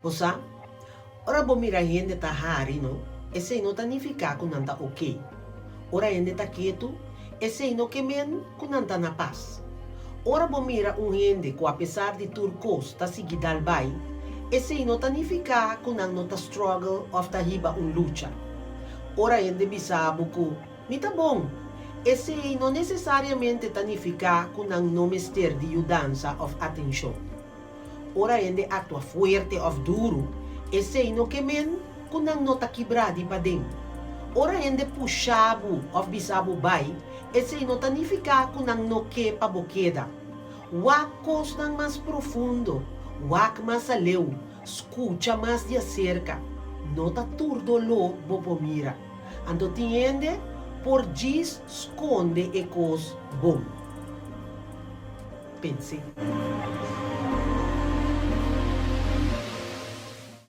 Bo sa, ora bo mira hende ta hari no, esei no ta nifiká ku nan ta oké. Ora hende ta ketu, esei no ke men ku nan ta na pas. Ora bo mira un hende ku apesar di tur kos ta sigui dal bai, esei no ta nifiká ku nan no ta struggle òf ta hiba un lucha. Ora hende bisa bo ku Mi ta bon, esei no nesesariamente ta nifiká ku nan no mester di yudansa òf atenshon. Ora hende aktua fuerte òf duru, esei no ke men ku nan no ta kibrá di paden. Ora hende pusha bo òf bisa bo bai, esei no ta nifiká ku nan no ke pa bo keda. Wak kosnan mas profundo, wak mas aleu, skucha mas di aserka. No ta tur doló bo por mira. Anto tin hende por djis skonde e kos bon. Pens'é.